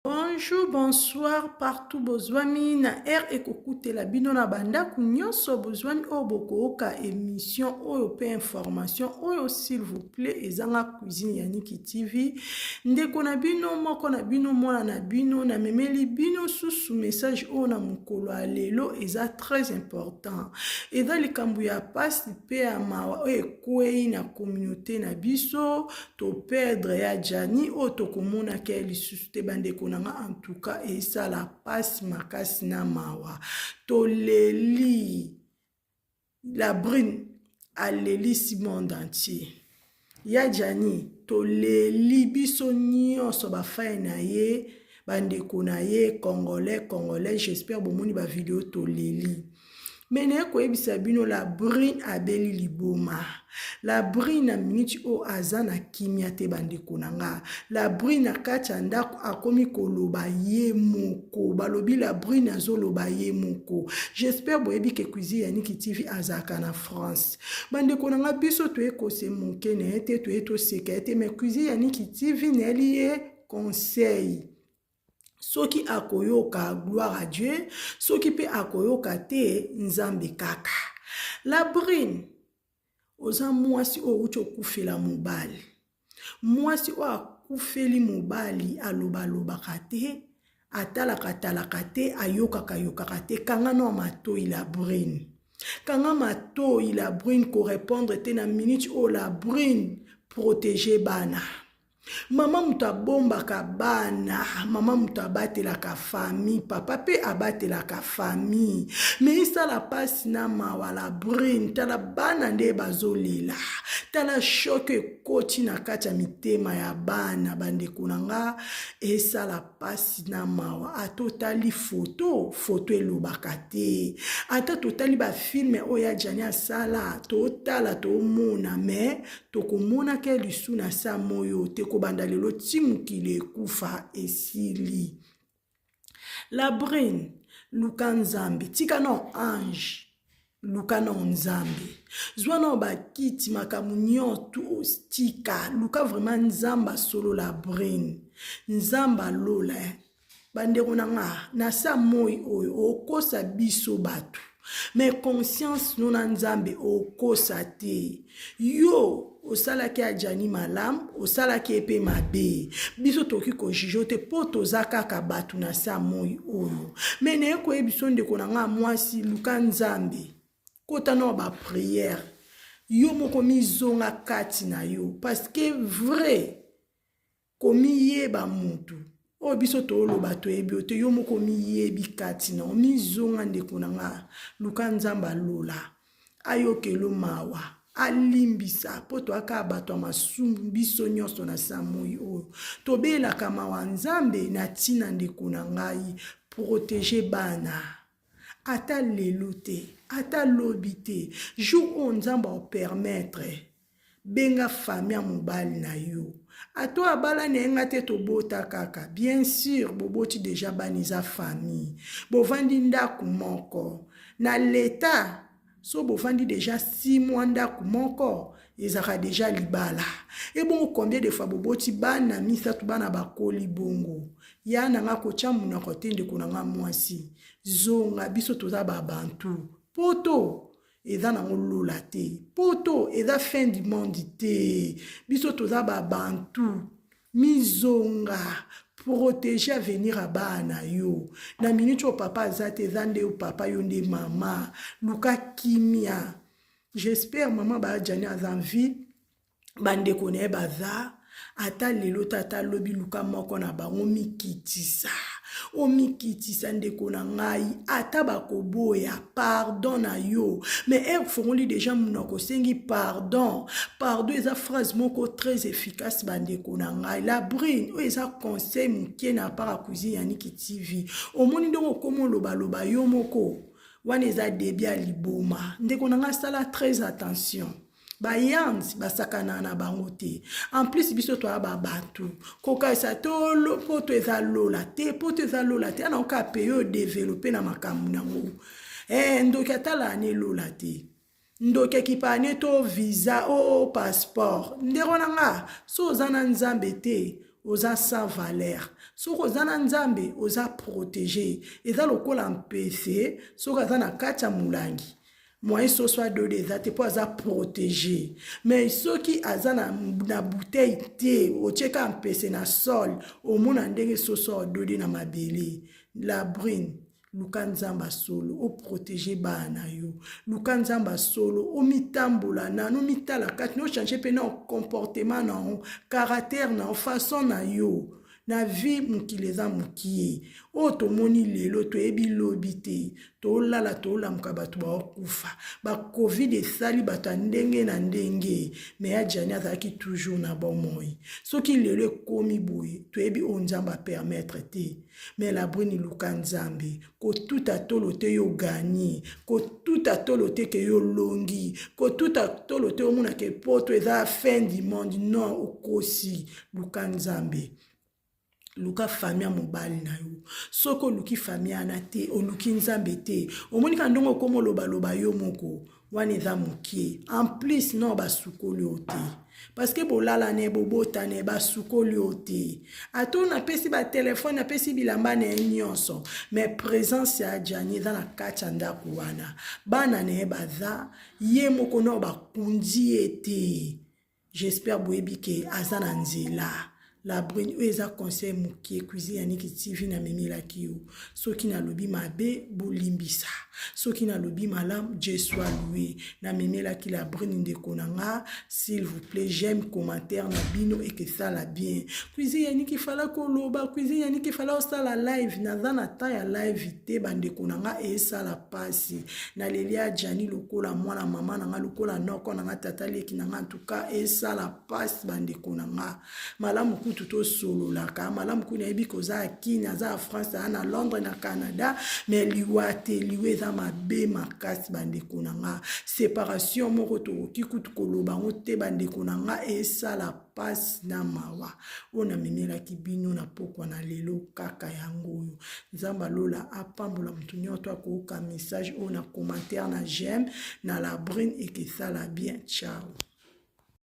Bonjour, bonsoir partout bozwami na air ekokutela bino na bandako nyonso bozwami oyo bokooka émission oyo mpe information oyo s'il vous plaît ezanga cuisine ya Niki TV ndeko na bino moko na bino mwana na bino namemeli bino susu message oyo na mokolo ya lelo eza très important eza likambo ya pasi mpe ya mawa oyo ekwei na communauté na biso To perdre ya Gianni oyo tokomonaka ye lisusu te bandeko na nga en tout cas esala pasi makasi na mawa toleli la brune alelisi monde entier ya Gianni toleli biso nyonso bafai na ye bandeko na ye congolais congolais j'espère bomoni bavideo toleli me naye koyebisa bino la brune abeli liboma la brune na miniti oyo aza na kimia te bandeko na nga la brune na kati ya ndako akomi koloba ye moko balobi la brune azoloba ye moko j'espère boyebi ke cuisine ya niki tv azalaka na france bandeko na nga biso toye kose moke na ye te toye toseka ye te mais cuisine ya niki tv nayeli ye conseil soki akoyoka gloire à Dieu soki pe akoyoka te nzambe kaka la brune oza mwasi oyo outi okufela mobali mwasi oyo akufeli mobali alobalobaka te atalaka talaka te ayokaka yokaka te kanga no matoi la brune kanga matoi la brune korepondre te na minute oyo la brune protege bana Mama moto abombaka bana, mama moto abatelaka famille, papa pe abatelaka famille. Mais esala pasi na mawa la brune, tala bana nde bazolela. Tala choc ekoti na kati ya mitema ya bana bandeko na nga, esala pasi na mawa. Ata otali foto, foto elobaka te. Ata totali ba filme oyo ya Gianni asala, totala tomona mais tokomonaka ye lisu na sa moyo te kobanda lelo ti mokili ekufa esili la brune luka nzambe tika nao ange luka nao nzambe zwa nao bakiti makambo nyonso tika luka vraiment nzambe asolo la brune nzambe alola eh. Bandeko na nga na sa moi oyo okosa biso bato mais conscience no na nzambe okosa te yo osalaki ajani malamu osalaki ye mpe mabe biso tokoki kojuge te mpo toza kaka bato na sa moi oyo me naye koyebiso ndeko na nga mwasi luka nzambe kota nao bapriere yo moko mizonga kati na yo parce que vrai Komiyeba mutu oyo biso toloba toyebi yo te yo moko omiyebi kati na omizonga ndeko na nga luka nzambe alola ayokelo mawa alimbisa mpo toyaka bato ya masumu biso nyonso na sa moi oyo tobelaka mawa nzambe na ntina ndeko na ngai protege bana ata lelo te ata lobi te jour oyo nzambe aopermettre Benga famille ya mobali na yo. Ata oyo abala na ye nga te tobota kaka. Bien sur boboti deja bana eza famille. Bovandi ndaku moko. Na l'etat so bovandi deja 6 mois ndaku moko ezalaka deja libala. Ebongo combien de fois boboti bana misatu bana bakoli bongo. Ya na nga kotia munoko te ndeko na nga mwasi. Zonga biso toza ba bantu. Poto eza nango lola te poto eza fin du monde te biso toza ba bantu mizonga protege avenir ya bana na yo na minute oyo papa aza te eza nde yo papa yo nde mama luka kimia j'espère mama baajani aza en vie bandeko na ye baza ata lelo te ata lobi luka moko na bango mikitisa omikitisa ndeko na ngai ata bakoboya pardon na yo mais ere ofongoli deja monoko osengi pardon pardon eza phrase moko très efficace bandeko na ngai la brune oyo eza conseil moke na part ya cuisine ya niki tv omoni ndenge okoma olobaloba yo moko wana eza debi ya liboma ndeko na ngai sala très attention Ba yans basakanaka na bango te en plus biso toya ba bantu kokanisa to poto eza lola te poto eza lola te ana oka pays oyo developpe na makambo nango eh, ndoki atalaka ne lola te ndoki akipaka ne to visa o oh, passeport ndeko na nga so oza na nzambe te. oza sans valeur. Soki oza na Nzambe, oza protege. Eza lokola mpese soki aza na kati ya molangi, moyen soso adode eza te mpo aza protege. Mais soki aza na bouteille te, otie kaka mpese na sol, omona ndenge soso adode na mabele. La Brune, luka Nzambe solo, oprotege bana na yo. Luka Nzambe solo, omitambola nano, omitala kati, ochange mpe na comportement na yo, caractère na yo, façon na yo na vie. Mokili eza mokie. Oyo tomoni lelo, toyebi lobi te. Tolala, tolamuka, bato baokufa. Bacovid esali bato ya ndenge na ndenge, mais ya Jani azalaki toujours na bomoi. Soki lelo ekomi boye, toyebi oyo Nzambe apermettre te. Mais La Brune, luka Nzambe. Kotuta tolo te yo gagner, kotuta tolo te ke yo longi, kotuta tolo te omonaka poto eza fin du monde. Non, okosi. Luka Nzambe, luka famille ya mobali na yo. Soki oluki famille wana te, oluki Nzambe te, omoni kaka ndenge okóma olobaloba yo moko wana, eza mokie. En plus, non, basukoli yo te, parce que bolala na ye, bobotana ye, basukoli yo te. Ata napesi batelefone, napesi bilamba na ye nyonso, mais présence ya Jani eza na kati ya ndako wana. Bana na ye baza ye moko, no bakundi ye te. J'espère boyebi ke aza na nzela. La Brune, oyo eza conseil mokie Cuisine Yaniki TV namemelaki yo. Soki nalobi mabe, bolimbisa. Soki nalobi malamu, Dieu soit loué. Namemelaki La Brune, ndeko na nga. S'il vous plaît, j'aime, commentaire na bino ekesala bien. Cuisine Yaniki fala koloba, Cuisine Yaniki fala osala live. Naza na temps ya live te, bandeko na nga, esala pasi. Naleli ya Jani lokola mwana mama na nga, lokola noko na nga, tata leki na nga. En tout cas, esala pasi, bandeko na nga. Malamu kutu tosololaka malamu. Kuna nayebi koza ya Kini, aza ya France, aza na Londres, na Canada, mais liwa te. Liwa eza mabe makasi, bandeko na nga. Séparation moko tokoki kutu koloba yango te, bandeko na nga. Esala mpasi na mawa. Oyo namemelaki bino na pokwa na lelo kaka yango oyo. Nzambe alola apambola motu nyonso akoyoka message oyo, na commentaire, na j'aime na La Brune, ekesala bien. Ciao.